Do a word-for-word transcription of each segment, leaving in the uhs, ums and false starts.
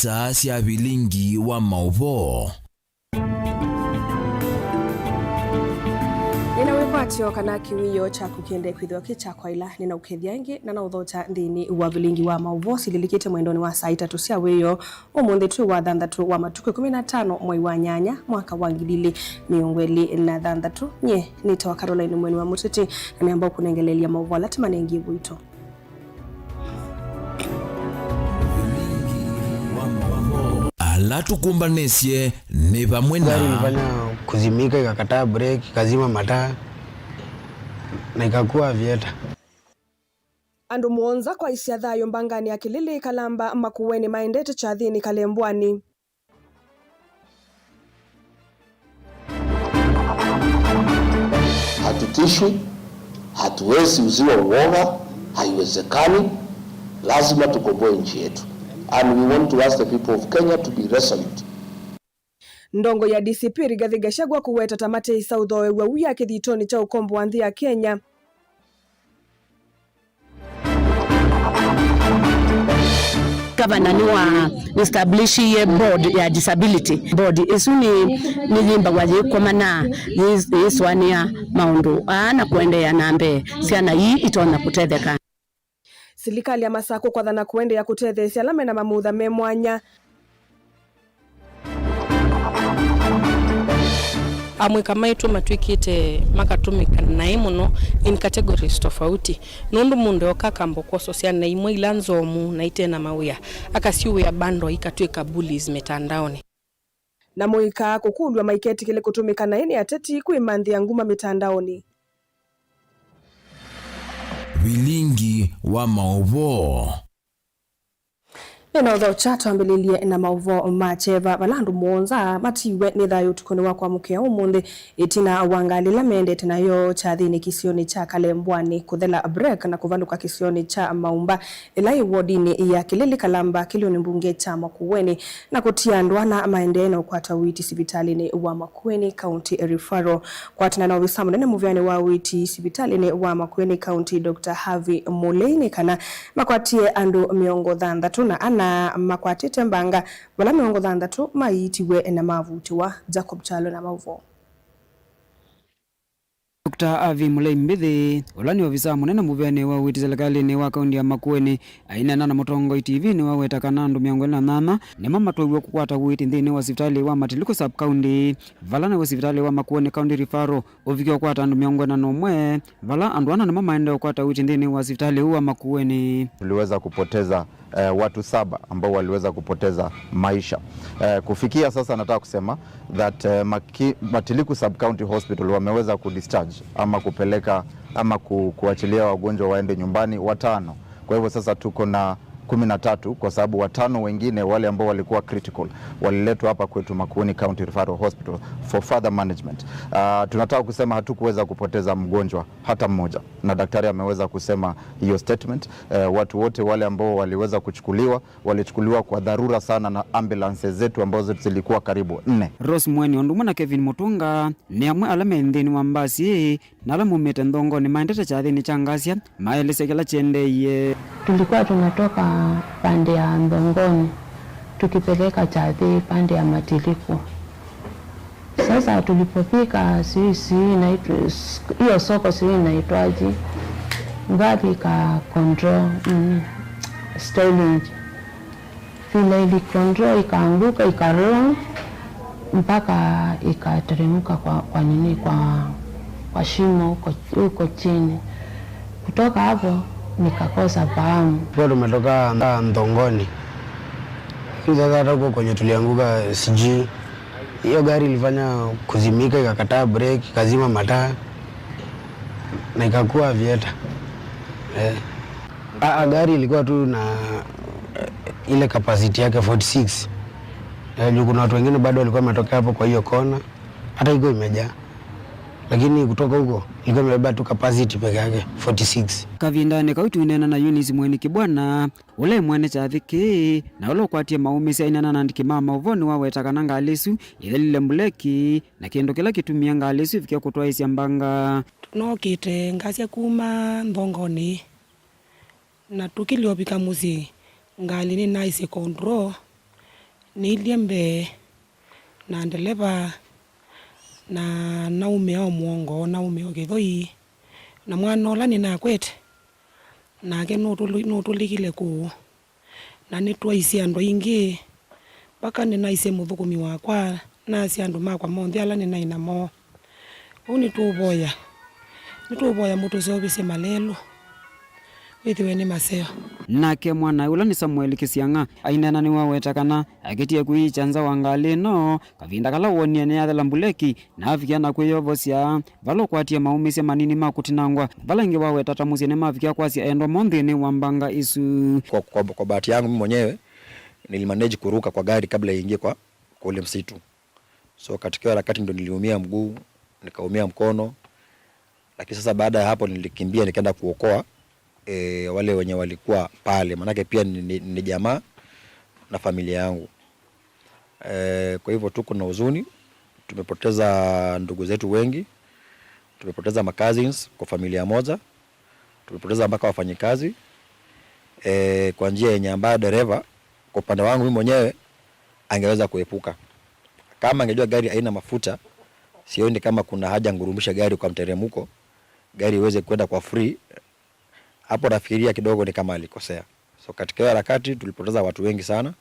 Taa sya vilingi wa maũvoo. Nĩna wĩkwatyo kana kĩwĩoo kyaku kĩendee kwĩthĩwa kĩ kya kwaĩla. Nĩnaũkethya ĩngĩ na naũthokya nthĩnĩ wa vilingi wa maũvoo silĩlĩkĩte mwendonĩ wa saa itatũ sya wĩoo. Ũmũnthĩ twĩ wa thanthatũ wa matukũ ĩkũmi na tano mwei wa nyanya mwaka wa ngili ilĩ mĩongo ĩlĩ na thanthatũ. Nyie nĩtawa Caroline Mweni wa Mũtĩtĩ, na nĩamba kũnengeleelya maũvoo ala tũmanengie vuito. Ala tũkũmbanĩsye nĩ vamwe na. Gari ilifanya kuzimika, ikakataa breki, ikazima mataa na ikakuwa aviator. Andũ mũonza kwaisya thayũ mbanganĩ ya Kĩlĩlĩ Kalamba Makueni maendete kyathĩnĩ Kalembwani. Hatutishwi, hatuwezi uziwa uoga, haiwezekani. Lazima tukomboe nchi yetu. And we want to ask the people of Kenya to be resolute. Ndongoi ya D C P Rigathi Gachagua kũweta ta mateĩsa ũthooew'a wia kĩthitonĩ kya ũkombo wa nthĩ ya Kenya. Gavana nĩwa establishie board ya disability. Board ĩsu nĩ, nĩyĩmbaw'a yĩkomana, yĩ-, yĩsũanĩa maũndũ aa na kũendeea na mbee, syana ii itonya kũtetheka. Silikalĩ ya Masakũ kwathana kũendeea kũtetheesya ala mena mamutha me mwanya. Amũika maitũ matw'ĩkĩte makatũmĩka naĩ mũno in categories tofauti, nũndũ mũndũ oka akamba kwosa syana imwe ila nzomu na ite na mawĩa, akasiũĩa bundle ikatw'ĩka bullies mĩtandaonĩ. Na mũika kũkũlw'a maiketĩkĩle kũtũmĩka naĩ nĩ ateti kwĩmanthĩa nguma mĩtandaonĩ. Vilingi wa maũvoo. Nĩnaũthokya twambĩlĩlye na maũvoo ma kyeva, vala andũ mũonza matiiwe nĩ thayũ ũtukũnĩ wa kwamũkĩa ũmũnthĩ, ĩtina wa ngalĩ ĩla mendete nayo kyathĩnĩ kĩsionĩ kya Kalembwani kũthela breki na kũvalũka kĩsionĩ kya Maumba, ĩla yĩ wodinĩ ya Kĩlĩlĩ Kalamba, kĩlĩonĩ mbunge kya Makueni, na kũtia andũ ana maendee na ũkwata ũiiti sivitalĩnĩ wa Makueni County Referral. Kwatana na ovisa mũnene mũvĩanĩ wa ũiiti sivitalĩnĩ wa Makueni County, Doctor Harvey Mulei, nĩ kana makwatie andũ mĩongo thanthatũ na ana makwatĩte mbanga, vala mĩongo thanthatũ maiitiwe na mavutĩwa. Jacob Kyalo na maũvoo. Doctor Harvey Mulei Mbithi, ũla nĩ ovisaa mũnene mũvĩanĩ wa ũiiti silikalĩnĩ wa kaunti ya Makueni, aineena na Mũtongoi T V nĩwaweta kana andũ mĩongo ĩlĩ na nyanya nĩmo matwaiwe kũkwata ũiiti nthĩnĩ wa sivitalĩ wa Matiliku Sub County, vala nĩw'o sivitalĩ wa Makueni County Referral ũvikie ũkwata andũ mĩongo ĩna na ũmwe, vala andũ ana nĩmo maendee ũkwata ũiiti nthĩnĩ wa sivitalĩ ũũ wa Makueni. Tuliweza kupoteza, eh, watu saba ambao waliweza kupoteza maisha. Eh, kufikia sasa nataka kusema that, eh, Maki-, Matiliku Sub County Hospital wameweza kudischarge ama kupeleka ama ku-, kuachilia wagonjwa waende nyumbani watano. Kwa hivyo sasa tuko na kumi na tatu, kwa sababu watano wengine wale ambao walikuwa critical waliletwa hapa kwetu Makueni County Referral Hospital for further management. Ah, tunataka kusema hatukuweza kupoteza mgonjwa hata mmoja, na daktari ameweza kusema hiyo statement. Eh, watu wote wale ambao waliweza kuchukuliwa, walichukuliwa kwa dharura sana na ambulances zetu ambazo zilikuwa karibu nne. Rose Mweni ũndũ ũmwe na Kevin Mutunga nĩ amwe ala me nthĩnĩ wa mbasi ĩĩ na ala maumĩte Nthongonĩ maendete kyathĩnĩ kya Ngasya maelesya kĩla kyendeeie. Tulikuwa tunatoka pande ya Nthongonĩ tukipeleka kyathĩ pande ya Matiliku. Sasa tulipofika, sijui, sijui inaitwa, hiyo soko sijui inaitwaje, gari ika control, mm, steering. Vile ili control ikaanguka, ikaroll mpaka ikateremka kwa, kwa nini, kwa, kwa shimo huko, huko chini. Kutoka hapo nikakosa fahamu. Kwa tumetoka Nthongoni. Sasa hata huko kwenye tulianguka sijui. Hiyo gari ilifanya kuzimika, ikakataa breki, ikazima mataa na ikakuwa aviator. Eh. Ah, ah, gari ilikuwa tu na, eh, ile capacity yake forty six. Eh, juu kuna watu wengine bado walikuwa wametokea hapo kwa hiyo kona. Hata iko imejaa. Lakini kutoka huko ilikuwa imebeba tu capacity peke yake forty six. Kavindanĩ kau twĩneena na Eunice Mweni Kĩbwana, ũla ĩ mwene kyathĩ kĩĩ na ũla ũkwatie maũmĩsya aineena na andĩki ma maũvoo nĩwaweta kana ngalĩ ĩsu ĩthelile mbuleki na kĩndũ kĩla kĩtumie ngalĩ ĩsu ĩvike kũtwaĩĩsya mbanga. Nookĩte Ngasya kuma Nthongonĩ, na tũkĩlya ũvika mũsyĩ, ngalĩ nĩnaisye control, Nĩilye mbee na ndeleva, na naumĩa o mũongo, naumĩa o kĩthũi, na mwana ũla nĩnakwete, nake nũtũlĩ-, nũtũlĩkile kũũ. Na nĩtwaisye andũ aingĩ, mpaka nĩnaisye mũthũkũmi wakwa, nasya andũ makwa monthe ala nĩnaĩ namo. Ũu nĩtũũvoya, nĩtũũvoya mũtũseũvĩsye malelũ, wĩthĩwe nĩ maseo. Nake mwanae ũla nĩ Samuel Kĩsiang'a aineena nĩwaweta kana akĩtie kwĩyĩkya nza wa ngalĩ ĩno, kavinda kala wonie nĩyathela mbuleki, na avikia na kwĩyovosya, vala ũkwatie maũmĩsya manini ma kũtinangwa, vala ĩngĩ waweta ta mũsyĩ nĩmavikia kwasya endwa moo nthĩnĩ wa mbanga isu. Kwa, kwa, kwa bahati yangu mimi mwenyewe, nilimanage kuruka kwa gari kabla iingie kwa, kwa ule msitu. So katika hiyo harakati ndo niliumia mguu, nikaumia mkono, lakini sasa baada ya hapo nilikimbia nikaenda kuokoa e, wale wenye walikuwa pale, manake pia ni, ni, ni jamaa na familia yangu. E, kwa hivyo tuko na huzuni, tumepoteza ndugu zetu wengi, tumepoteza ma cousins kwa familia moja, tumepoteza mpaka wafanyikazi e, kwa njia yenye ambayo dereva, kwa upande wangu mimi mwenyewe, angeweza kuepuka. Kama angejua gari haina mafuta, sioni kama kuna haja ngurumishe gari kwa mteremko, gari iweze kwenda kwa free. Hapo nafikiria kidogo ni kama alikosea. So katika hiyo harakati tulipoteza watu wengi sana,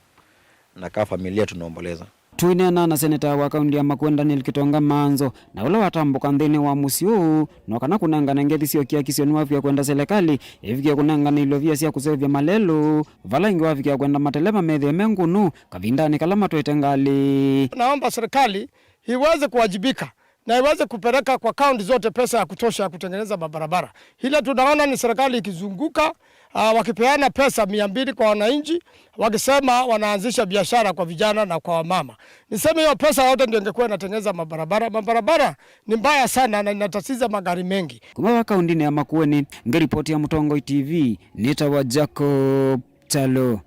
na kama familia tunaomboleza. Tũineena na seneta wa kaunti ya Makueni Daniel Kitonga Manzo, na ũla watambũka nthĩnĩ wa mũsyĩ ũũ, no kana kũnengane ngethi sya ũkiakisyo nĩwavika kwenda selekalĩ ĩvikie kũnengane ilovia sya kũseũvya malelũ, vala ĩngĩ wavikia kwenda mateleva methĩe me ngũnũ kavindanĩ kala matwaĩte ngalĩ. Naomba serikali iweze kuwajibika na iweze kupeleka kwa kaunti zote pesa ya kutosha ya kutengeneza mabarabara. Ile tunaona ni serikali ikizunguka, ah, wakipeana pesa mia mbili kwa wananchi, wakisema wanaanzisha biashara kwa vijana na kwa wamama. Niseme hiyo pesa yote ndio ingekuwa inatengeneza mabarabara. Mabarabara ni mbaya sana na inatatiza magari mengi. Kuma wa kaunti ya Makueni, ngiripoti ya Mũtongoi T V, nĩtawa Jacob Talo.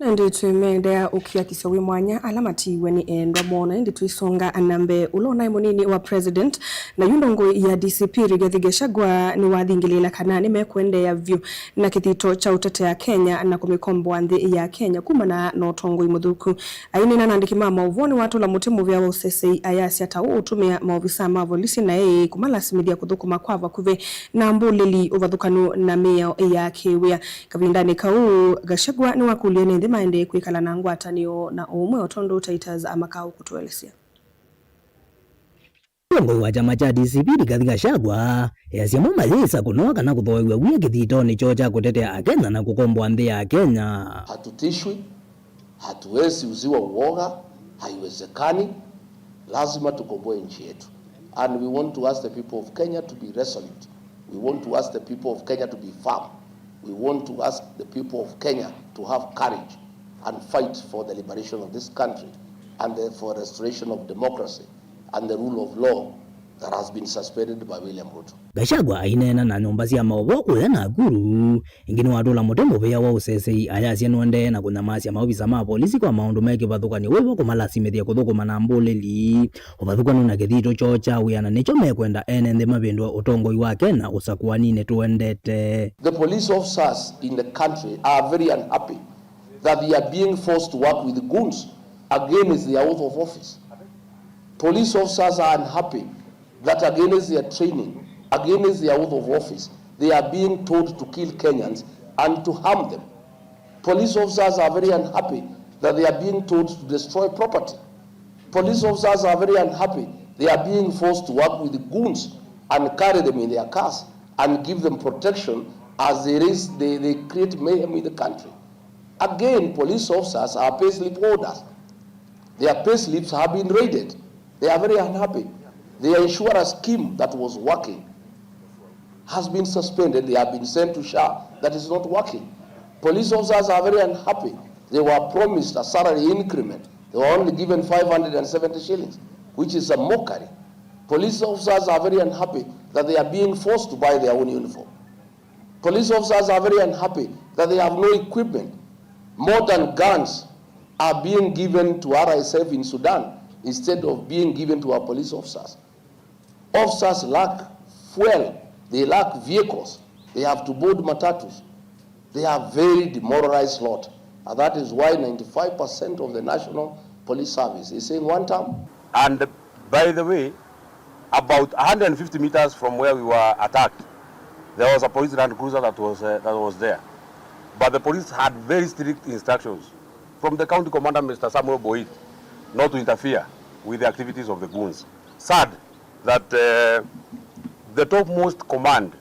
Na ĩndĩ twĩmendea ũkiakisyo wĩ mwanya ala matiiwe nĩ endwa moo, na ĩndĩ tũisonga na mbee. Ũla ũnaĩ mũnini wa president na yu ndongoi ya D C P Rigathi Gachagua nĩwathingĩlĩĩla kana nĩmekũendeea vyũ na kĩthito kya ũtetea Kenya na kũmĩkomboa nthĩ ya Kenya kumana na ũtongoi mũthũku. Aineena na andĩki ma maũvoo nĩwatũla mũtĩ mũvĩa wa ũsesei ayasya ta ũũ ũtũmĩa maovisa ma volisi na ĩĩ kũmalasimĩthya kũthũkũma kwa vakuvĩ na mbũlĩli ũvathũkanu na mĩao ya kĩwĩa. Kavindanĩ kau, Gachagua nĩwakũlilye nĩ nthĩ maendee kwĩkala na ngwatanĩo na ũũmwe, o tondũ Titus Amakau kũtũelesya. Mũtongoi wa kyama kya D C P Rigathi Gachagua easya mo mayĩsa kũnoa kana kũthooew'a wia kĩthitonĩ kyoo kya kũtetea Akenya na kũkomboa nthĩ ya Kenya. Hatutishwi, hatuwezi uziwa uoga, haiwezekani. Lazima tukomboe nchi yetu. And we want to ask the people of Kenya to be resolute. We want to ask the people of Kenya to be firm. We want to ask the people of Kenya to have courage and fight for the liberation of this country and the, for restoration of democracy and the rule of law that has been suspended by William Ruto. Gachagua aineena na nyũmba sya maũvoo kũya Nakuru, ĩngĩ nĩwatũla mũtĩ mũvĩa wa ũsesei ayasya nũendee na kũnyamasya maovisa ma volisi kwa maũndũ me kĩvathũkany'o wĩvo kũmalasimĩthya kũthũkũma na mbũlĩli. Ũvathũkanu na kĩthito kyoo kya wĩa na nĩkyo mekwenda ene nthĩ mavĩndũe ũtongoi wa Kenya ũsakũaninĩ tũendete. The police officers in the country are very unhappy that they are being forced to work with goons against their oath of office. Police officers are unhappy that against their training, against their oath of office, they are being told to kill Kenyans and to harm them. Police officers are very unhappy that they are being told to destroy property. Police officers are very unhappy they are being forced to work with goons and carry them in their cars and give them protection as they raise, they, they create mayhem in the country. Again, police officers are payslip holders. Their payslips have been raided. They are very unhappy. Their insurance scheme that was working has been suspended. They have been sent to SHA that is not working. Police officers are very unhappy. They were promised a salary increment. They were only given five hundred and seventy shillings, which is a mockery. Police officers are very unhappy that they are being forced to buy their own uniform. Police officers are very unhappy that they have no equipment. Modern guns are being given to R S F in Sudan instead of being given to our police officers. Officers lack fuel, they lack vehicles, they have to board matatus. They are very demoralized lot. And that is why ninety-five percent of the National Police Service is in one term. And by the way, about a hundred and fifty meters from where we were attacked, there was a police Land Cruiser that was, uh, that was there. But the police had very strict instructions from the county commander, Mister Samuel Boit, not to interfere with the activities of the goons. Sad that, uh, the topmost command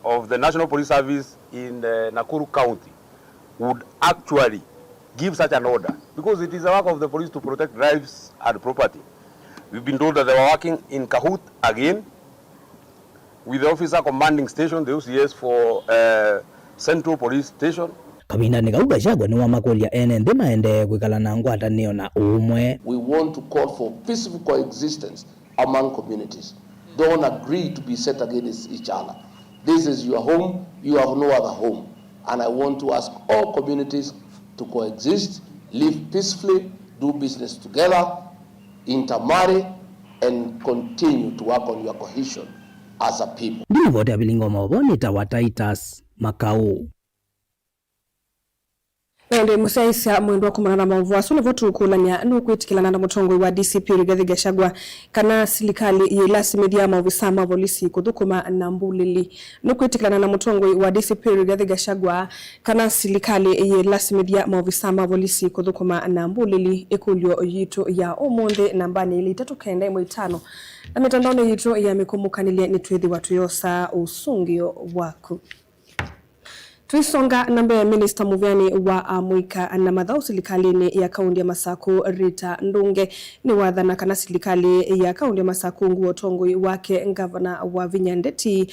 of the National Police Service in, uh, Nakuru County would actually give such an order, because it is the work of the police to protect lives and property. We've been told that they were working in cahoots again with the officer commanding station, the O C S for, uh, Central Police Station. Kavindanĩ kau, Gachagua nĩwamakũlya ene nthĩ maendee kwĩkala na ngwatanĩo na ũũmwe. We want to call for peaceful coexistence among communities. Don't agree to be set against each other. This is your home, you have no other home. And I want to ask all communities to coexist, live peacefully, do business together, intermarry, and continue to work on your cohesion as a people. Ndinavoti avilinga wa maũvoo nĩtawa Titus Makau. Na ĩndĩ mũsyaĩĩsya mwendwa, kumana na maũvoo asu, nĩvo tũkũlany'a, nũkwĩtĩkĩlana na mũtongoi wa D C P Rigathi Gachagua kana silikalĩ yĩlasimĩthya maovisa ma volisi kũthũkũma na mbulĩli? Nũkwĩtĩkĩlana na mũtongoi wa D C P Rigathi Gachagua kana silikalĩ yĩlasimĩthya maovisa ma volisi kũthũkũma na mbulĩli? Ĩkũlyo yitũ ya ũmũnthĩ nambanĩ ilĩ itatũ kenda ĩmwe itano na mĩtandaonĩ yitũ ya mĩkũmũkanĩlye nĩtwĩthĩwa tũyosa ũsũngĩo waku. Tũisonga na mbee, minista mũvĩanĩ wa amũika na mathaũ silikalĩnĩ ya kaunti ya Masaku, Rita Ndunge, nĩwathana kana silikalĩ ya kaunti ya Masaku ungu wa ũtongoi wake ngavana Wavinya Ndeti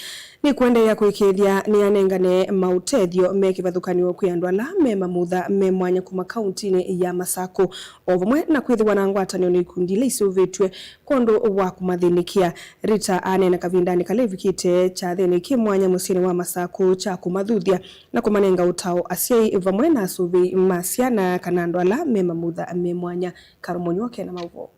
nĩkũendeea kũĩkĩĩthya nĩyanengane maũtethyo me kĩvathũkany'o kwĩ andũ ala me mamutha me mwanya kuma kauntinĩ ya Masaku, o vamwe na kwĩthĩwa na ngwatanĩo na ikundi ila iseũvĩtw'e kwondũ wa kũmathĩnĩkĩa. Rita aneena kavindanĩ kala ĩvikĩte kyathĩnĩ kĩ mwanya mũsyĩnĩ wa Masaku kya kũmathuthya na kũmanenga ũtao asyai vamwe na asũvĩi ma syana kana andũ ala me mamutha me mwanya. Karũmũnyuo kena maũvoo.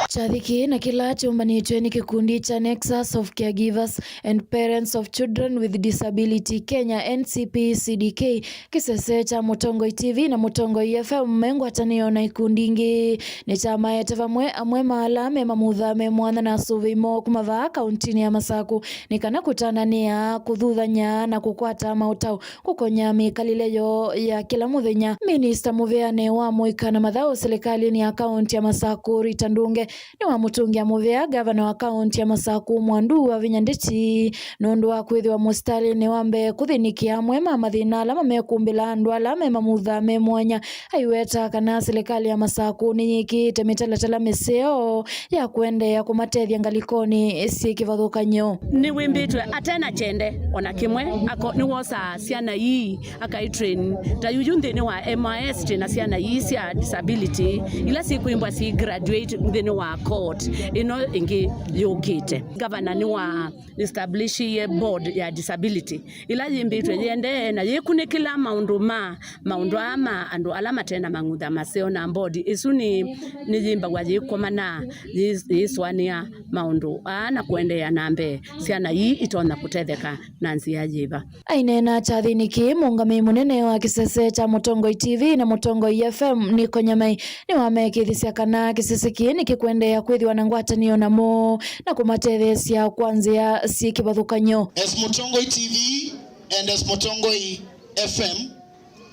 Kyathĩ kĩĩ na kĩla kyũmbanĩtw'e nĩ kĩkundi kya Nexus of Caregivers and Parents of Children with Disability Kenya, N C P C D K, kĩsese kya Mũtongoi T V na Mũtongoi F M me ngwatanĩo na ikundi ingĩ, nĩkyamaete vamwe amwe ma ala me mamutha me mwanya na asũvĩi moo kuma vaa kauntinĩ ya Masaku nĩ kana kũtananĩa, kũthuthany'a na kũkwata maũtao kũkonya mĩkalĩle yoo ya kĩla mũthenya. Minista mũvĩanĩ wa amũika na mathaũ silikalĩnĩ ya kaunti ya Masaku, Rita Ndunge, nĩwamũtũngĩa mũvea ngavana wa kaunti ya Masaku, Mwandu Wavinya Ndeti, nũndũ wa kwĩthĩwa mũsitalĩnĩ wa mbee kũthĩnĩkĩa amwe ma mathĩna ala mamekumbĩla andũ ala me mamutha me mwanya. Aiweta kana silikalĩ ya Masaku nĩyĩkĩĩte mĩtalatala mĩseo ya kũendeea kũmatethya ngalĩkonĩ syĩ kĩvathũkany'o. Nĩwĩmbĩtwe ate na kyende o na kĩmwe, ako nĩwosaa syana ii akaitrain. Ta yuyu nthĩnĩ wa M I S twĩ na syana ii sya disability ila syĩkwĩmbwa si graduate nthĩnĩ wa cohort ĩno ĩngĩ yũkĩte. Ngavana nĩwa establishiie board ya disability ĩla yĩmbĩtwe yĩendee na yĩkunĩkĩla maũndũ ma, maũndũ aa ma andũ ala mate na mang'utha maseo, na board ĩsu nĩ, nĩyĩmbaw'a yĩkomana, yĩ-, yĩsũanĩa maũndũ aa na kũendeea na mbee syana ii itonya kũtetheka na nzĩa yĩva. Aineena kyathĩnĩ kĩĩ, mũũngamĩi mũnene wa kĩsese kya Mũtongoi T V na Mũtongoi F M, Nico Nyamai, nĩwamekĩĩthisya kana kĩsese kĩĩ nĩkĩkũendeea kwĩthĩwa na ngwatanĩo namo na kũmatetheesya kwa nzĩa syĩ kĩvathũkany'o. As Mũtongoi T V and as Mũtongoi F M,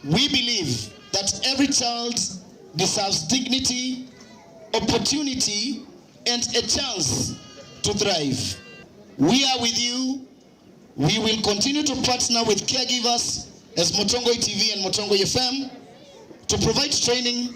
we believe that every child deserves dignity, opportunity, and a chance to thrive. We are with you. We will continue to partner with caregivers as Mũtongoi T V and Mũtongoi F M to provide training,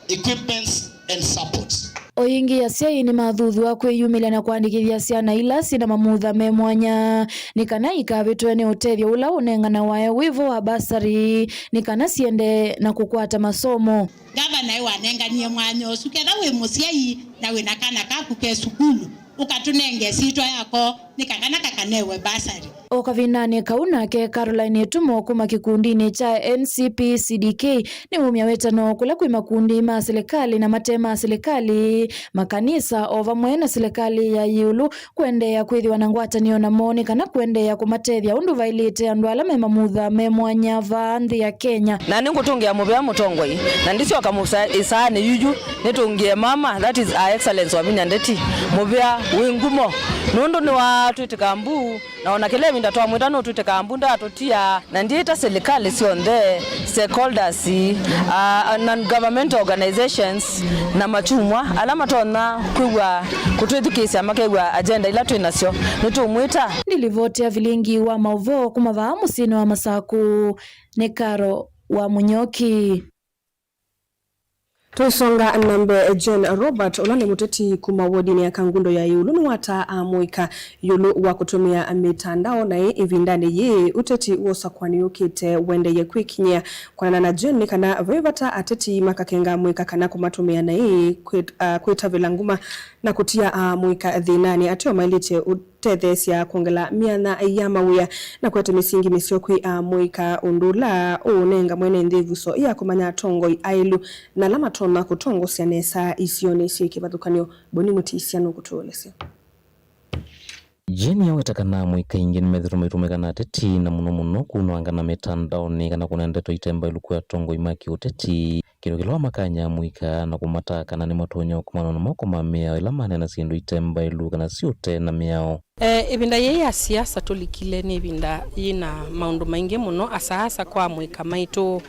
equipments, and support. O ĩngĩ, asyai nĩmathuthw'a kwĩyumĩlya na kũandĩkĩthya syana ila syĩ na mamutha me mwanya nĩ kana ikavĩtwe nĩ ũtethyo ũla ũnenganawae wĩ vo wa basarĩ nĩ kana siendee na kũkwata masomo. Ngavana nĩwanenganie mwanya ũsu, ketha wĩ mũsyai na wĩ na kana kaku ke sukulu, ũkatũnenge ĩsyĩtwa yako nĩ kakana kakanewe basari. O kavindanĩ kau nake Caroline Ĩtumo kuma kĩkundinĩ kya N C P C D K nĩwumya wĩtano kũla kwĩ makundi ma silikalĩ na mate ma silikalĩ, makanisa o vamwe na silikalĩ ya ĩũlũ kũendeea kwĩthĩwa na ngwatanĩo namo nĩ kana kũendeea kũmatethya ũndũ vaĩlĩte andũ ala me mamutha me mwanya vaa nthĩ ya Kenya. Na nĩngũtũngĩa mũvea mũtongoi, na ndisyoka mũsa-, ĩsaanĩ yuyu, nĩtũngĩe mama, that is Her Excellency Wavinya Ndeti, mũvea wĩ ngumo, nũndũ nĩwatwĩtĩka mbu, na ona kĩla ĩvinda twamwĩta nũtwĩtĩka mbu, ndaatũtia. Na ndiĩta silikalĩ syonthe, stakeholders, uh, non-governmental organizations, na matumwa ala matonya kwĩw'a kũtwĩthukĩĩsya makew'a agenda ila twĩ nasyo, nĩtũmwĩta. Ndilivoti ya vilingi wa maũvoo kuma vaa mũsyĩnĩ wa Masaku nĩ Karo wa Mũnyoki. Tũisonga na mbee, Jane Robert, ũla nĩ mũteti kuma wodinĩ ya Kangundo ya ĩũlũ, nĩwataa amũika ĩũlũ wa kũtũmĩa mĩtandao naĩ ĩvindanĩ yĩĩ ũteti wa ũsakũani ũkĩte wendeeye kwĩkinyĩa. Kwanana na Jane, nĩ kana vai vata ateti makakenga amũika kana kũmatũmĩa naĩ kwĩ-, ah, kwĩtavĩla nguma na kũtia amũika thĩnanĩ, ateo maĩlĩte tetheesya kwongela myanya ya mawĩa na kũete mĩsingi mĩseo kwĩ amũika, ũndũ ũla ũũnenga mwene nthĩ ĩvuso ya kũmanya atongoi aĩlu na ala matonya kũtongosya nesa isionĩ syĩ kĩvathũkany'o. Boni Mũtĩsya nũkũtũelesya. Jane aweta kana amũika aingĩ nĩmethĩtwe maitũmĩka na ateti, na mũno mũno kunwangana mĩtandaonĩ kana kũnea ndeto ite mbaĩlu kwĩ atongoi ma kĩũteti. Kĩndũ kĩla wamakany'a amũika na kũmataa kana nĩmatonya ũkomana na moko ma mĩao ĩla maneena syĩndũ ite mbaĩlu kana syĩ ũtee na mĩao. E, ĩvinda yĩĩ ya siasa tũlikile nĩ ĩvinda yĩ na maũndũ maingĩ mũno, asa asa kwa amũika maitũ.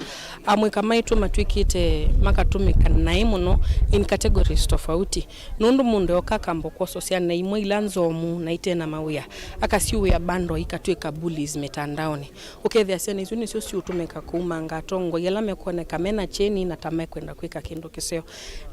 Amũika maitũ matw'ĩkĩte makatũmĩka naĩ mũno in categories tofauti, nũndũ mũndũ eoka akamba kwosa syana imwe ila nzomu na ite na mawĩa, akasiũĩa bando ikatw'ĩka bullies mĩtandaonĩ. Ũkethĩa syana isu nĩsyo siũtũmĩka kũumanga atongoi ala mekwoneka me na kyeni na ta mekwenda kwĩka kĩndũ kĩseo.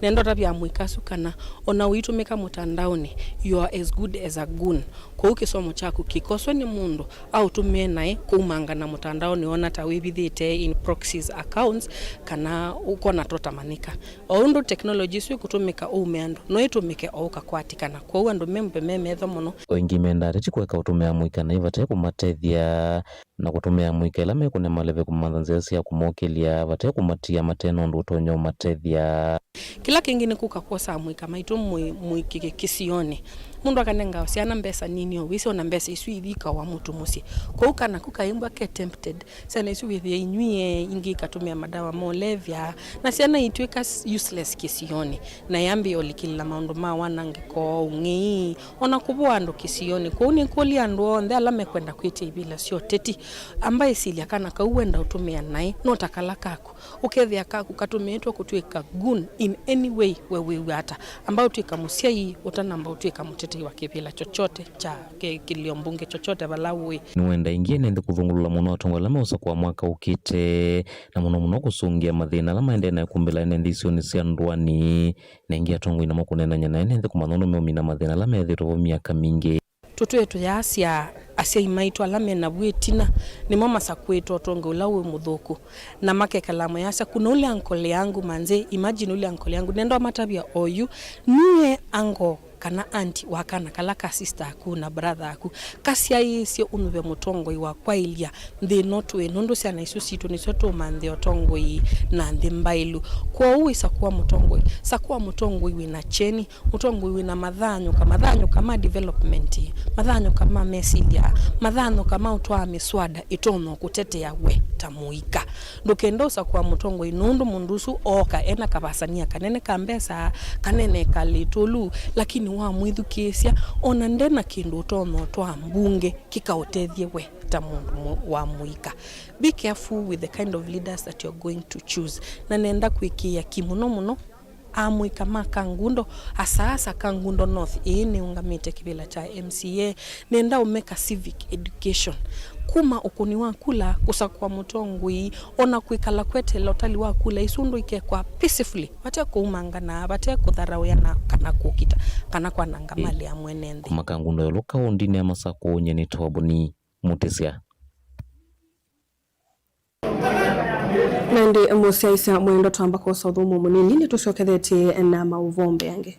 Nenda ũtavya amũika asu kana o na ũitũmĩka mũtandaonĩ, you are as good as a goon. Kwoou kĩsomo kyaku kĩkoswe nĩ mũndũ aũtũmĩe naĩ kũumangana mũtandaonĩ, ona ta wĩvithĩte in proxies accounts kana ũkona totamanyĩka. O ũndũ technology ĩsu ĩkũtũmĩka ũume andũ, no ĩtũmĩke o ũkakwatĩkana. Kwoou andũ membe me metho mũno. O ĩngĩ mendaa ateti kũeka ũtũmĩa amũika naĩ vate kũmatethya, na kũtũmĩa amũika ĩla mekũne maleve kũmantha nzĩa sya kũmokĩlya vate kũmatia mate na ũndũ ũtonya ũmatethya. Kĩla kĩngĩ nĩ kũka kwosa amũika maitũ mũi-, mũikĩke kĩsionĩ. Mũndũ akanenga syana mbesa nini o wĩsĩ ona mbesa isu ivikawa mũtu mũsyĩ. Kwoou kana kũkaimbwa ke tempted, syana isu wĩthĩe inyw'ĩe, ingĩ ikatũmĩa madawa molevya, na syana itw'ĩka s-, useless kĩsionĩ, na yambĩĩa ũlikĩlĩla maũndũ ma wanangĩko, ũng'ei, ona kũvũa andũ kĩsionĩ. Kwoou nĩkũlya andũ onthe ala mekwenda kwĩtya ivĩla sya ũteti, amba ĩsilya kana kau wenda ũtũmĩa naĩ no ta kala kaku. Ũkethĩa kaku katũmĩĩtwe kũtw'ĩka goon in any way, we wĩw'a ata? Amba ũtw'ĩka mũsyai ũtanamba ũtw'ĩka mũtetei wa kĩvĩla chochote kya kĩ-, kĩlio mbunge chochote vala ũĩ. Nĩwenda ĩngĩ ene nthĩ kũthũngũlũla mũno atongoi ala meũsakũa mwaka ũkĩte, na mũno mũno kũsũngĩa mathĩna ala maendee na kũmbĩla ene nthĩ isionĩ sya ndũanĩ, na ĩngĩ atongoi namo kũneenany'a na ene nthĩ kũmanya ũndũ meũmina mathĩna ala methĩĩtwe vo myaka mingĩ. Tũtwĩe tũyaasya asyai maitũ ala me navu ĩtina, nĩmo masakũĩte ũtongoi ũla wĩ mũthũku, na makekala mayasya, "Kuna ule uncle yangu manze, imagine ule uncle yangu." Nenda ũmatavya oyu, nue ango kana aunty wa kana kala ka sister aku na brother aku, kasyaĩĩsye ũnyuve mũtongoi wa kwaĩlya nthĩ ĩno tũĩ, nũndũ syana isu sitũ nĩsyo tũũmanthĩa ũtongoi na nthĩ mbaĩlu. Kwoou wĩsakũa mũtongoi, sakũa mũtongoi wĩ na kyeni, mũtongoi wĩ na mathanyũka, mathanyũka ma development, mathanyũka ma mesilya, mathanyũka ma ũtwaa mĩswada ĩtonya kũtetea we ta mũika. Ndũkenda ũsakũa mũtongoi nũndũ mũndũ ũsu ooka ena kavasania kanene ka mbesa, kanene ka lĩtũlu, lakini wamwĩthukĩĩsya, ona nde na kĩndũ ũtonya ũtwaa mbunge kĩkaũtethye we ta mũndũ mũ-, wa mũika. Be careful with the kind of leaders that you're going to choose. Na nenda kwĩkĩĩa ki mũno mũno amũika ma Kangundo, asa asa Kangundo North, ĩĩ nĩũngamĩte kĩvĩla kya M C A. Nenda ũmeka civic education. Kuma ũkũni wa kula, kũsakũa mũtongoi, ona kwĩkala kweteela ũtali wa kula isu ũndũ ikekwa peacefully, vate kũumangana, vate kũtharaũyana kana kũkita, kana kwananga mali ya mwene nthĩ. Kuma Kangundo ĩũlũ kaũndinĩ ya Masakũ, nyie nĩ Toboni Mũtĩsya. Na ĩndĩ mũsyaĩĩsya mwendwa, twamba kwosa ũthũmũo mũnini, nĩtũsyokethetye na maũvoo mbeange.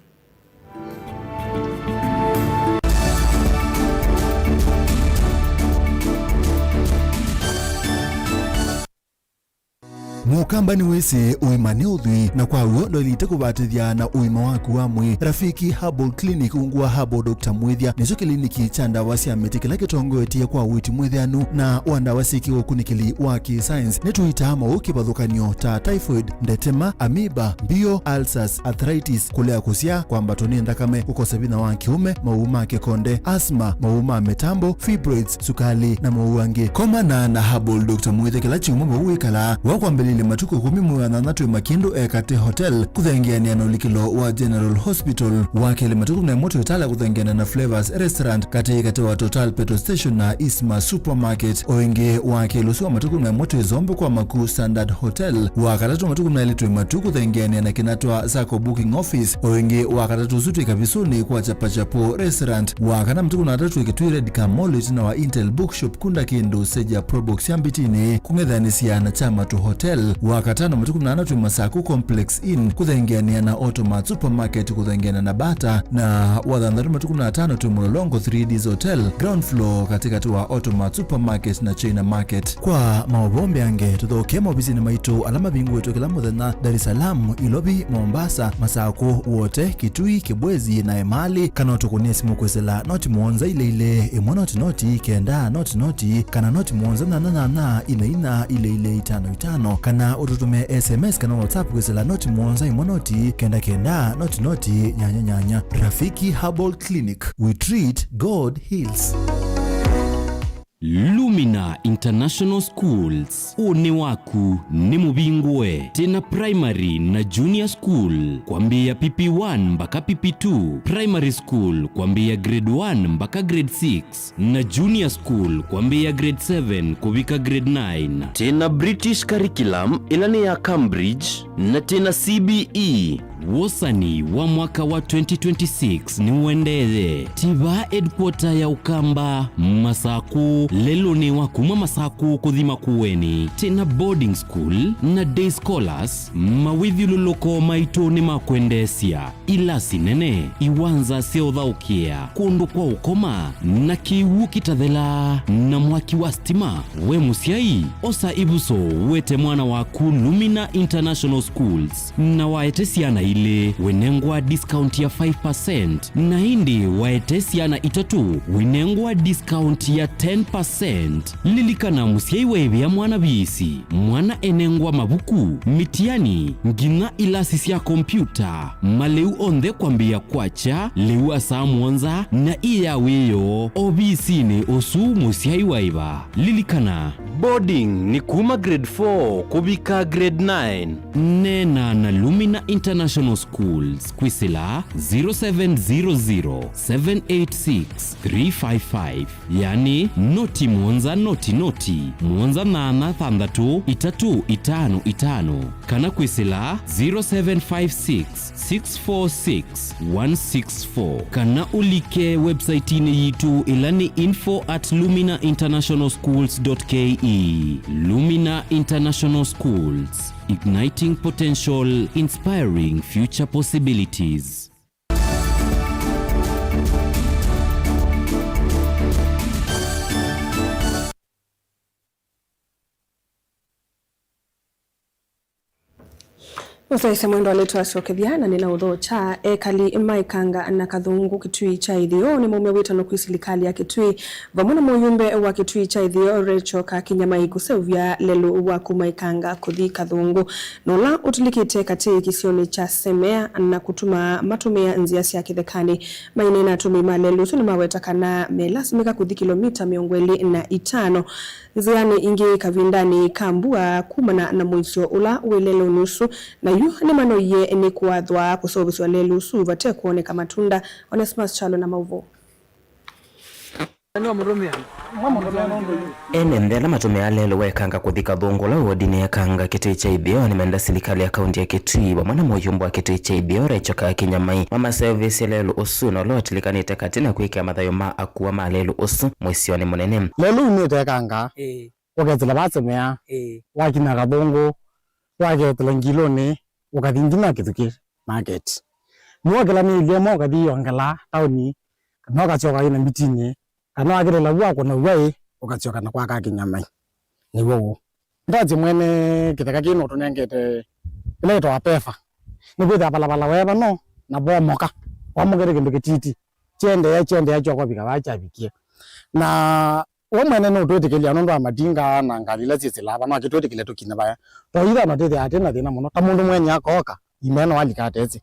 Mũkamba nĩwĩsĩ ũima nĩ ũthwii, na kwa w'o ndwaĩlĩte kũvatĩthya na ũima waku wa mwĩĩ. Rafiki Herbal Clinic, ungu wa Herbal Doctor Mwĩthya, nĩkyo kĩliniki kya ndawa sya mĩtĩ kĩla kĩtongoetye kwa ũiiti mwĩthĩanu na wa ndawa syĩ kĩũkunĩkĩli wa kĩ-science. Nĩtũitaa maũũ kĩvathũkany'o ta typhoid, ndetema, amoeba, mbio, ulcers, arthritis, kũlea kũsyaa, kwambatwa nĩ nthakame, kũkosa vinya wa kĩũme, maũũ ma kĩkonde, asthma, maũũ ma mĩtambo, fibroids, sukali, na maũũ angĩ. Komana na Herbal Doctor Mwĩthya kĩla kyumwa vau wĩkalaa. Wakwambĩlĩlya matukũ ĩkũmi mwei wa nyanya twĩ Makindu Ekate Hotel, kũthengeanĩa na ũlikĩlo wa General Hospital. Wakelĩ matukũ kũmi na ĩmwe twĩ Tala kũthengeanĩa na Flavors Restaurant, katĩ katĩ wa Total Petrol Station na Isma Supermarket. O ĩngĩ, wakelĩ ũsu wa matukũ kũmi na ĩmwe twĩ Zombe kwa Maku Standard Hotel. Wakatatũ matukũ kũmi na elĩ twĩ Matu kũthengeanĩa na Kinatwa Sacco Booking Office. O ĩngĩ, wakatatũ ũsu twĩ Kavisũnĩ kwa Chapachapo Restaurant. Wakana matukũ kũmi na atatũ twĩ Kitui Red Car Mall ĩtina wa Intel Bookshop, kunda kĩndũ seja Probox ya Mbitinĩ, kũng'ethanĩsya na Chamatu Hotel. Wakatano matukũ kũmi na ana twĩ Masaku Complex Inn, kũthengeanĩa na Automat Supermarket, kũthengeanĩa na Bata, na wathanthatũ matukũ kũmi na atano twĩ Mũlolongo three Ds Hotel, ground floor, katĩkatĩ wa Automat Supermarket na China Market. Kwa maũvoo mbeange, tũthokee maovisinĩ maitũ ala mavingũĩtwe kĩla mũthenya, Dar es Salaam, Ilovi, Mombasa, Masaku, Wote, Kitui, Kibwezi, na Emali, kana ũtũkũnĩe simũ kwĩsĩla noti mũonza ilĩ ilĩ, ĩmwe noti noti, kenda noti noti, kana noti mũonza nyanya nyanya, ina ina, ilĩ ilĩ, itano itano, kana ũtũtũmĩe S M S kana WhatsApp kwĩsĩla noti mũonza ĩmwe noti, kenda kenda, noti noti, nyanya nyanya. Rafiki Herbal Clinic, we treat, God heals. Lumina International Schools, ũnĩ waku nĩ mũvingũe. Twĩna primary na junior school kwambĩĩa P P one mpaka P P two, primary school kwambĩĩa grade one mpaka grade six, na junior school kwambĩĩa grade seven kũvika grade nine. Twĩna British curriculum ĩla nĩ ya Cambridge, na twĩna C B E. Wosani wa mwaka wa twenty twenty-six nĩũendee. Tiva headquarter ya Ũkamba, Masakũ, lelũnĩ wa kuma Masakũ kũthi Makueni. Twĩna boarding school na day scholars, mawĩthyũlũlũko maitũ nĩ ma kwendeesya. Ilasi nene, iwanza sya ũthaũkĩa, kũndũ kwa ũkoma, na kĩw'ũ kĩtathelaa, na mwaki wa sitima. We mũsyai, osa ĩvuso, wete mwana waku Lumina International Schools, na waete syana ilĩ, wĩnengwa discount ya five percent, na ĩndĩ waete syana itatũ, wĩnengwa discount ya ten percent. Lilikana, mũsyai waĩvĩa mwana viisi, mwana enengwa mavuku, mĩtiani, nginya ilasi sya kompyuta, malĩu onthe kwambĩĩa kwakya lĩu wa saa mũonza na ĩ ya wĩoo ovisinĩ ũsu mũsyai waĩva. Lilikana, boarding nĩ kuma grade four kũvika grade nine. Neena na Lumina International Schools kwĩsĩla zero seven zero zero, seven eight six, three five five, yani noti mũonza noti noti, mũonza nyanya thanthatũ itatũ itano itano, kana kwĩsĩla zero seven five six, six four six, one six four, kana ũlike website-inĩ yitũ ĩla nĩ info at lumina international schools dot K E. Lumina International Schools, igniting potential, inspiring future possibilities. Ũsaĩsya mwendo wa lĩtũ asyokethya, na nĩna ũthokya. Ekali ma Ĩkanga na Kathũngũ Kitui kya Ĩtheo nĩmaumya wĩtano kwĩ silikalĩ ya Kitui vamwe na mũyumbe wa Kitui kya Ĩtheo Rachel Kakinyamai kũseũvya lelũ wa kuma Ĩkanga kũthi Kathũngũ, na ũla ũtũlĩkĩte katĩ kĩsionĩ kya Semea, na kũtuma matũmĩa nzĩa sya kĩthekanĩ. Maineena, atũmĩi ma lelũ ũsu nĩmaweta kana melasimĩka kũthi kĩlomita mĩongo ĩlĩ na itano nzĩanĩ ingĩ kavindanĩ ka mbua kumana na mũisyo ũla wĩ lelũnĩ ũsu, na yu nĩmanoie nĩ kũathwa kũseũvĩsya lelũ ũsu vate kwoneka matunda. Onesmus Kyalo na maũvoo. Ene nthĩ ala matũmĩaa lelũ wa Ĩkanga kũthi Kathũngũ ũla wodinĩ ya Ĩkanga Kitui kya Ĩtheo nĩmenda silikalĩ ya kaunti ya Kitui vamwe na mũyumbe wa Kitui kya Ĩtheo Rachel Kakinyamai mamaseũvĩsye lelũ ũsu na ũla ũtilikanĩte katĩ na kwĩkĩa mathayũ ma akua ma lelũ ũsu mũisyonĩ mũnene. Lelũ umĩte Ĩkanga, ĩĩ, ũketĩla vaa Semea, ĩĩ, wakinya Kathũngũ, waketĩla Ngilũnĩ, ũkathi nginya Kĩthukĩ market. Nĩwokĩlanĩlye mo ũkathi ongela taoni, kana ũkasyoka wĩna mbitinĩ, kana wakĩlĩla vu wakũna uaĩ, ũkasyoka na kwa Kakinyamai. Nĩw'o ũu. Ndasye mwene kĩtheka kĩĩ nũtũnengete ĩla ĩtawa peva. Nĩkwĩthĩa valavala weeva no na vomoka. Vomoka nĩ kĩndũ kĩtiti. Kyendeea, kyendeea kyokwa vika vaa kyavikie. Na we mwene nũtwĩtĩkĩlya nũndũ wa matinga na ngalĩ ila syĩsĩlaa vaa, no akĩtwĩtĩkĩlya tũkinye vaya. Twaithana twĩthĩa atĩ na thĩna mũno. Ta mũndũ mwenye akooka, imeno alika atesĩ.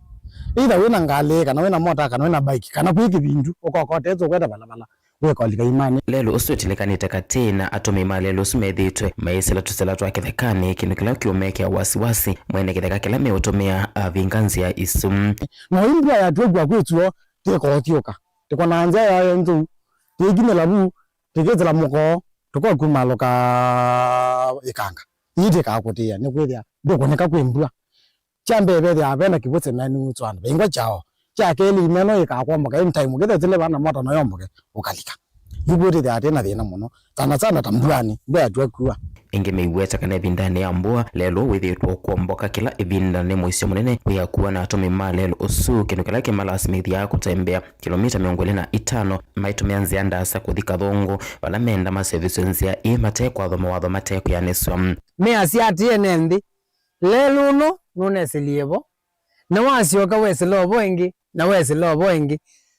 Either wĩna ngalĩ, kana wĩna mota, kana wĩna bike, kana kwĩ kĩvindu, ũkoka ũtesĩ ũkwete valavala, wĩka ũlika imanĩ. Lelũ ũsu ũtilĩkanĩte katĩ na atũmĩi ma lelũ ũsu methĩĩtwe mayĩsĩla tũsela twa kĩthekanĩ, kĩndũ kĩla kĩũmekĩa wasiwasi mwene kĩtheka kĩla meũtũmĩa avinga nzĩa isu. Na ĩĩ mbua yatw'ĩkwa kwĩ kyuo, tĩkothyũka. Tĩkona nzĩa yayo nthũu, tĩkimĩla vu, tĩkĩsĩla mũkoo, tũkokumalũka ĩkanga. Ii tĩkakũtĩĩa, nĩkwĩthĩa ndĩkũnĩka kwĩ mbua. Kya mbee, vethĩawa ve na kĩw'ũ semeni ũtwana vaingwa kyaũ. Kya kelĩ, imeno ĩkakwomboka anytime, ũkĩthesĩle vana mota no yomboke, ũkalika. Yu kwĩtĩthĩa atĩ na thĩna mũno, sana sana ta mbuanĩ, mbua yatw'a kua. Ĩngĩ mĩweta kana ĩvindanĩ ya mbua, lelũ wĩthĩĩtwe ũkwomboka kĩla ĩvinda nĩ mũisyo mũnene wĩ akua na atũmĩi ma lelũ ũsu, kĩndũ kĩla kĩmalasimĩthyaa kũtembea kĩlomita mĩongo ĩlĩ na itano maitũmĩa nzĩa ndaasa kũthi Kathũngũ, vala menda maseũvĩsw'e nzĩa ĩĩ mate kwathwa mawatho mate kwĩanĩsw'a. Measya atĩ ene nthĩ, lelũ ũno nũnesĩlie vo, na wasyoka wesĩla ovo ĩngĩ, na wesĩla ovo ĩngĩ.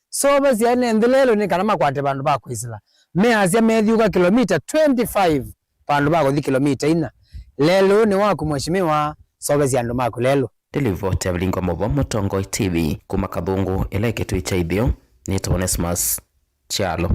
Sovasya ene nthĩ lelũ nĩ kana makwate vandũ va kwĩsĩla. Measya methyũka kĩlomita twenty-five vandũ va kũthi kĩlomita inya. Lelũ nĩ waku, Mheshimiwa, sovasya andũ maku lelũ. Ndĩlivoti ya Vilingi wa Maũvoo Mũtongoi T V kuma Kathũngũ, ĩla ĩ kĩtui kya itheo, nĩtawa Onesmus Kyalo.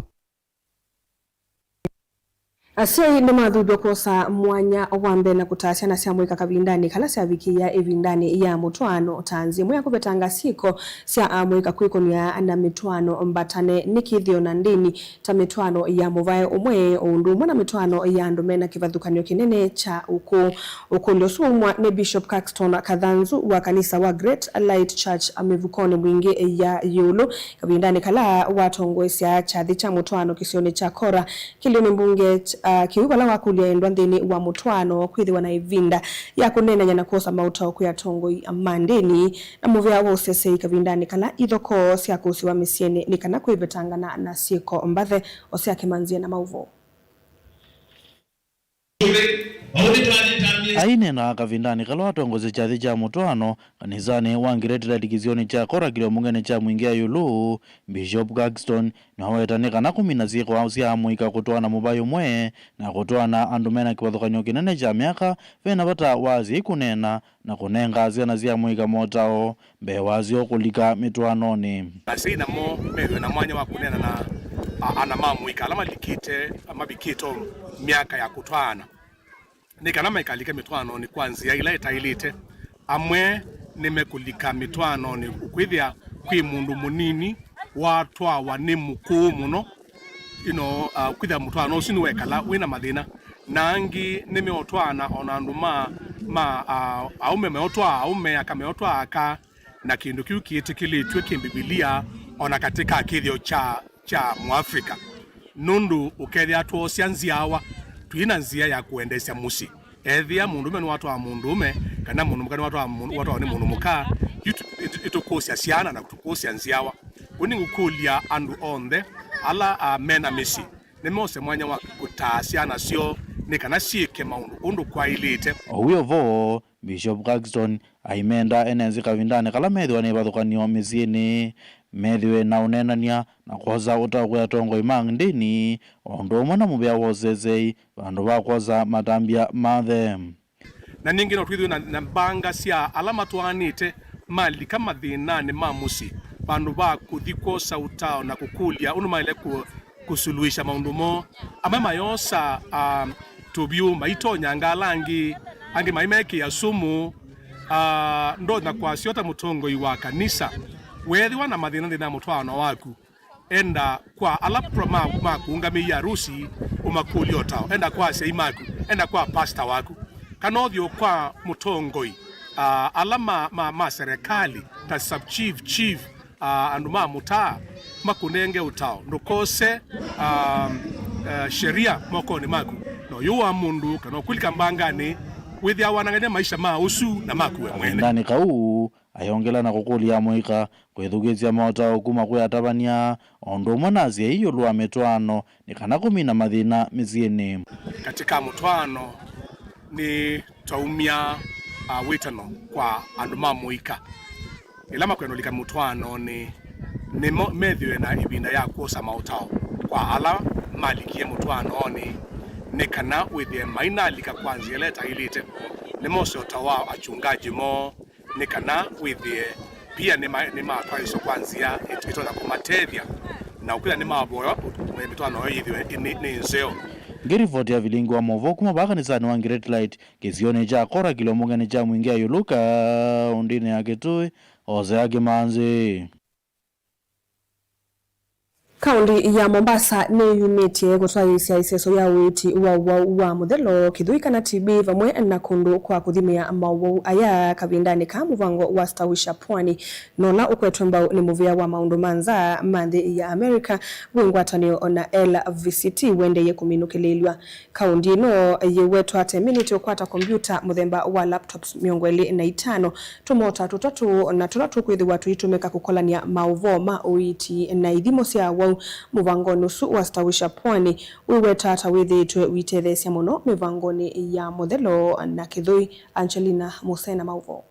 Asyai nĩmathuthw'a kwosa mwanya wa mbee na kũtaa syana sya mũika kavindanĩ kala syavikĩĩa ĩvindanĩ ya mũtwaano ta nzĩa ĩmwe ya kũvetanga syĩko sya amũika kwĩkũnĩa na mĩtwaano mbatane nĩ kĩthĩo na ndĩni, ta mĩtwaano ya mũvae ũmwe, o ũndũ ũmwe na mĩtwaano ya andũ me na kĩvathũkany'o kĩnene kya ũkũũ. Ũkũlyo ũsu waumwa nĩ Bishop Caxton Kathanzu wa kanisa wa Great Light Church mĩvukonĩ mwingĩ ya ĩũlũ, kavindanĩ kala watongoesya kyathĩ kya mũtwaano kĩsionĩ kya Kora, kĩlĩonĩ mbunge, ah, kĩu vala wakũlya endwa nthĩnĩ wa mũtwaano kwĩthĩwa na ĩvinda ya kũneenany'a na kwosa maũtao kwĩ atongoi ma ndĩni na mũvea wa ũseseĩ kavindanĩ kala ithokoo syakũsĩwa mĩsyĩnĩ nĩ kana kwĩvetangana na syĩko mbathe. Osea Kĩmanzie na maũvoo. Aineenaa kavindanĩ kala watongosya kyathĩ kya mũtwaano kanisanĩ wa Great Light kĩsionĩ kya Kora kĩlĩo mbungenĩ kya mwingĩ ya ĩũlũ, Bishop Caxton nĩwaweta nĩ kana kũmina syĩko sya amũika kũtwaana mũvaĩ ũmwe na kũtwaana andũ me na kĩvathũkany'o kĩnene kya myaka, ve na vata wa asyai kũneena na kũnenga syana sya amũika motao mbee wasyo kũlika mĩtwaanonĩ. Asyai namo methĩwe na mwanya wa kũneena na, a, ana ma mũika ala malikĩte, mavikĩte o myaka ya kũtwaana, nĩ kana maikalike mĩtwaanonĩ kwa nzĩa ĩla ĩtaĩlĩte. Amwe nĩmekũlika mĩtwaanonĩ ũkwĩthĩa kwĩ mũndũ mũnini watwawa nĩ mũkũũ mũno, you know, uh, kwĩthĩa mũtwaano ũsu nĩwekala wĩ na mathĩna. Na angĩ nĩmeũtwaana o na andũ ma, ma, uh, aũme, meũtwaa aũme, aka meũtwaa aka, na kĩndũ kĩu kĩĩtĩkĩlĩtw'e kĩ-Mbivilia o na katĩ ka kĩthĩo kya, kya Mũafrika, nũndũ ũkethĩa twoosya nzyawa twĩ na nzĩa ya kũendeesya mũsyĩ. Ethĩa mũndũũme nĩwatwaa mũndũũme, kana mũndũ mũka nĩwatwaa mũndũ, watwawa nĩ mũndũ mũka, yu tu-, ĩtũ-, ĩtũkũsya syana na tũkũsya nzyawa. Kũu nĩngũkũlya andũ onthe ala, a, me na mĩsyĩ nĩmose mwanya wa kũtaa syana syoo nĩ kana syĩke maũndũ ũndũ kwaĩlĩte. O wĩ o vo, Bishop Caxton aimenda ene nzĩ kavindanĩ kala methĩwa na ivathũkany'o mĩsyĩnĩ, methĩwe na ũneenany'a na kwosa ũtao kwĩ atongoi ma ndĩni, o ũndũ ũmwe na mũvea wa ũseseĩ, vandũ va kwosa matambya mathe. Na ningĩ no twĩthĩwe na, na mbanga sya ala matwaanĩte malika mathĩnanĩ ma mũsyĩ, vandũ va kũthi kwosa ũtao na kũkũlya ũndũ maĩle kũ-, kũsuluhisha maũndũ moo. Amwe mayosa, ah, tũvyũ maitonyanga ala angĩ, angĩ maimekĩa sumu. Ah, ndonya kwasya ta mũtongoi wa kanisa, weethĩwa na mathĩna nthĩnĩ wa mũtwaano waku, enda kwa ala pro-, ma, makũũngamĩie arusi, ũmakũlye ũtao. Enda kwa asyai maku, enda kwa pasta waku, kana ũthiĩ kwa mũtongoi, ah, ala ma, ma, ma serikali ta sub chief, chief, ah, andũ ma mũtaa makũnenge ũtao. Ndũkose, ah, ah, sheria mokonĩ maku, na ũyũ wa mũndũ kana ũkũlika mbanganĩ wĩthĩa wanangany'a maisha ma ũsu na maku we mwene. Kavindanĩ kau, ayongela na kũkũlya amũika kwĩthukĩĩsya motao kuma kwĩ atavany'a o ũndũ ũmwe na asyai ĩũlũ wa mĩtwaano nĩ kana kũmina mathĩna mĩsyĩnĩ. Katĩ ka mũtwaano, Nĩtwaumya, ah, wĩtano kwa andũ ma mũika. Ĩla makwenda ũlika mũtwaanonĩ, nĩmo methĩwe na ĩvinda ya kwosa maũtao kwa ala malikie mũtwaanonĩ, nĩ kana wĩthĩe mainalika kwa nzĩa ĩla ĩtaĩlĩte. Nĩmose ũtao wa achungaji moo, nĩ kana wĩthĩe pia nĩma-, nĩmatwaĩswa kwa nzĩa ĩt-, ĩtonya kũmatethya, na ũkwĩthĩa nĩmavoya mĩtwaano yoo yĩthĩwe nĩ, nĩ nzeo. Ngĩrivoti ya vilingi wa maũvoo kuma vaa kanisanĩ wa Great Light, kĩsionĩ kya Kora, kĩlomũngenĩ kya Mwingĩ ya Ĩũlũ, kaũndĩnĩ ya Kitui, Hosea Kĩmanzi. Kaũndĩ ya Mombasa nĩyumĩtye kũtwaĩĩsya ĩseso ya ũiiti wa ũwau wa mũthelo, kĩthũi kana T B, vamwe na kũndũ kwa kũthimĩa maũwau aya kavindanĩ ka mũvango wa Stawisha Pwani, na ũla ũkwetwe mbau nĩ mũvĩa wa maũndũ ma nza ma nthĩ ya America wĩ ngwatanĩo na L V C T, wendeie kũminũkĩlĩĩlw'a. Kaũndĩ ĩno yĩwetwa ata ĩminĩte ũkwata kombyũta mũthemba wa laptops mĩongo ĩlĩ na itano, tũmota tũtatũ na tũla tũkwĩthĩwa tũitũmĩka kũkolany'a maũvoo ma ũiiti na ithimo sya awau mũvangonĩ ũsu wa Stawisha Pwani, wĩweta ata wĩthĩĩtwe ũitetheesya mũno mĩvangonĩ ya mũthelo na kĩthũi. Angelina Musena maũvoo.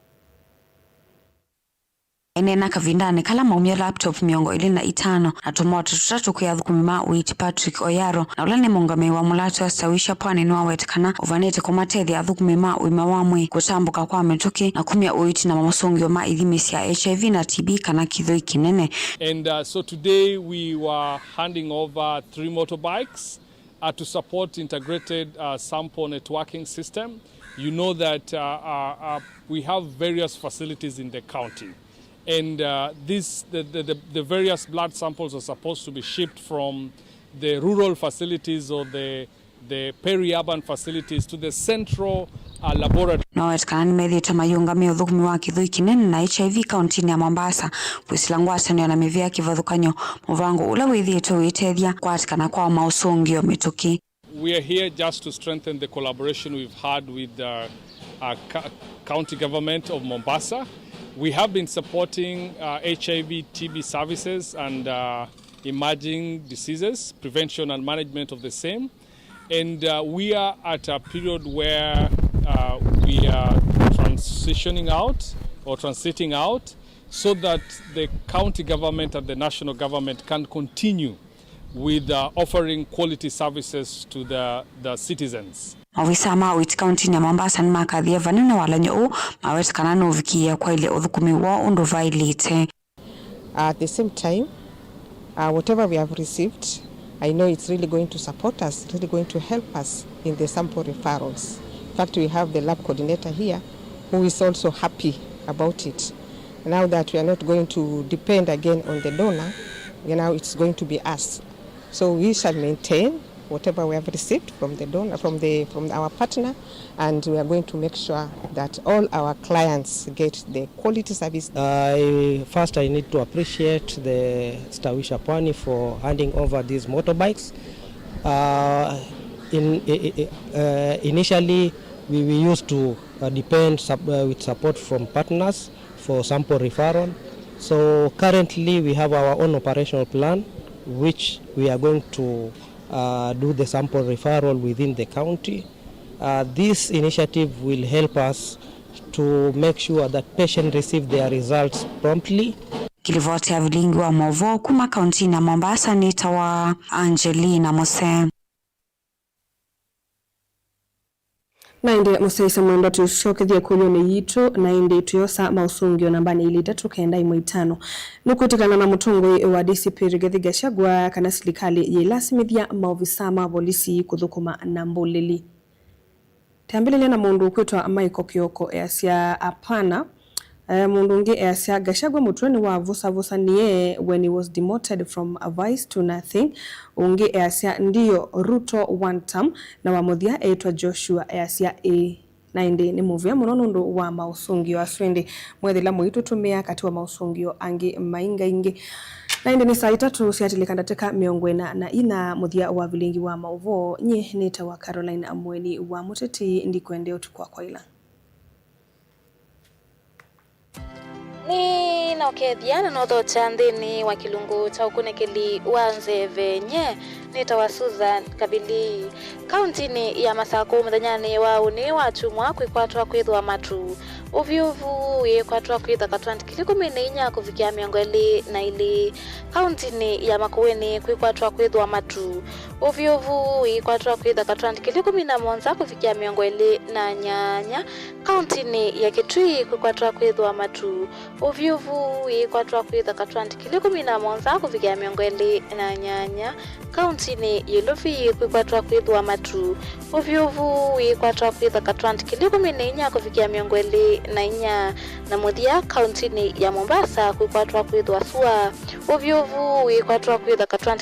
Aineena kavindanĩ kala maumya laptop mĩongo ĩlĩ na itano na tũmota tũtatũ kwĩ athũkũmi ma ũiiti Patrick Oyaro, na ũla nĩ mũũngamĩi wa mũlatĩ wa Stawisha Pwani, nĩwaweta kana ũvanĩte kũmatethya athũkũmi ma ũima wa mwĩĩ kũtambũka kwa mĩtũkĩ na kumya ũiiti na maũsũngĩo ma ithimi sya H I V na T B kana kĩthũi kĩnene. And, uh, so today we were handing over three motorbikes uh, to support integrated, uh, sample networking system. You know that, uh, uh, uh, we have various facilities in the county. And, uh, this, the, the, the, the various blood samples are supposed to be shipped from the rural facilities or the, the peri-urban facilities to the central, uh, laboratory. Nĩwaweta kana nĩmethĩĩtwe mayĩũngamĩa ũthũkũmi wa kĩthũi kĩnene na H I V kaũntĩnĩ ya Mombasa, kwĩsĩla ngwatanĩo na mĩvĩa kĩvathũkany'o, mũvango ũla wĩthĩĩtwe ũitethya kũatĩkana kwa maũsũngĩo mĩtũkĩ. We are here just to strengthen the collaboration we've had with the, uh, co-, County Government of Mombasa. We have been supporting, uh, H I V T B services and, uh, emerging diseases, prevention and management of the same. And, uh, we are at a period where, uh, we are transitioning out or transiting out so that the county government and the national government can continue with, uh, offering quality services to the, the citizens. Maovisaa ma ũiiti kaũntĩnĩ ya Mombasa nĩmakathie vanene walany'o ũũ, maweta kana nũvikĩĩa kwaĩlya ũthũkũmi woo ũndũ vaĩlĩte. At the same time, uh, whatever we have received, I know it's really going to support us, really going to help us in the sample referrals. In fact, we have the lab coordinator here who is also happy about it. Now that we are not going to depend again on the donor, you know, it's going to be us. So we shall maintain whatever we have received from the donor, from the, from our partner, and we are going to make sure that all our clients get the quality service. I, first, I need to appreciate the Stawisha Pwani for handing over these motorbikes. Uh, in, i-, i-, uh, initially, we, we used to, uh, depend sup-, uh, with support from partners for sample referral. So currently we have our own operational plan, which we are going to, uh, do the sample referral within the county. Uh, this initiative will help us to make sure that patients receive their results promptly. Kĩlivoti ya vilingi wa maũvoo kuma kaũntĩnĩ ya Mombasa nĩtawa Angelina Mose. Na ĩndĩ mũsyaĩĩsya mwendwa, tũsyokethye ĩkũlyoonĩ yitũ, na ĩndĩ tũyosa maũsũngĩo nambanĩ ilĩ itatũ kenda ĩmwe itano. Nũkwĩtĩkana na mũtongoi wa D C P Rigathi Gachagua kana silikalĩ yĩlasimĩthya maovisaa ma volisi kũthũkũma na mbũlĩli? Twambĩlĩlya na mũndũ ũkwĩtwa Michael Kioko easya, "Hapana." Eh, mũndũ ũngĩ easya, "Gachagua mũtwe nĩwavũsavũsanie when he was demoted from a vice to nothing." Ũngĩ easya, "Ndiyo, Ruto one term." Na wa mũthya eĩtwa Joshua easya, "Ĩĩ." Na ĩndĩ nĩ mũvea mũno nũndũ wa maũsũngĩo asu, ĩndĩ mwethĩla mũitũtũmĩa katĩ wa maũsũngĩo angĩ maingaingĩ. Na ĩndĩ nĩ saa itatũ syatilĩka ndatĩka mĩongo ĩna na inya, mũthya wa vilingi wa maũvoo. Nyie nĩtawa Caroline Amweni wa Mũteti, ndikwendea ũtukũ wa kwaĩla. Nĩnaũkethya na nothokya nthĩnĩ wa kĩlungu kya ũkunĩkĩli wa nzeve. Nye nĩtawa Susan Kabili. Kauntinĩ ya Masakũ mũthenyanĩ wa ũnĩ wa kyumwa kwĩkwatwa kwĩthwa matu. Ũvyũvu wĩkwatwa kwĩtha katwandĩ kĩlĩ kũmi na inya kũvikĩa mĩongo ĩlĩ na ilĩ. Kauntinĩ ya Makueni kwĩkwatwa kwĩthwa matu. Ũvyũvu wĩkwatwa kwĩtha katwandĩ kĩlĩ kũmi na mũonza kũvikĩa mĩongo ĩlĩ na nyanya. Kauntinĩ ya Kitui kwĩkwatwa kwĩthwa matu. Ũvyũvu wĩkwatwa kwĩtha katwandĩ kĩlĩ kũmi na mũonza kũvikĩa mĩongo ĩlĩ na nyanya. Kauntinĩ ya Ilovi kwĩkwatwa kwĩthwa matu. Ũvyũvu wĩkwatwa kwĩtha katwandĩ kĩlĩ kũmi na inya kũvikĩa mĩongo ĩlĩ na inya. Na mũthya, kauntinĩ ya Mombasa kwĩkwatwa kwĩthwa sua. Ũvyũvu wĩkwatwa kwĩtha katwandĩ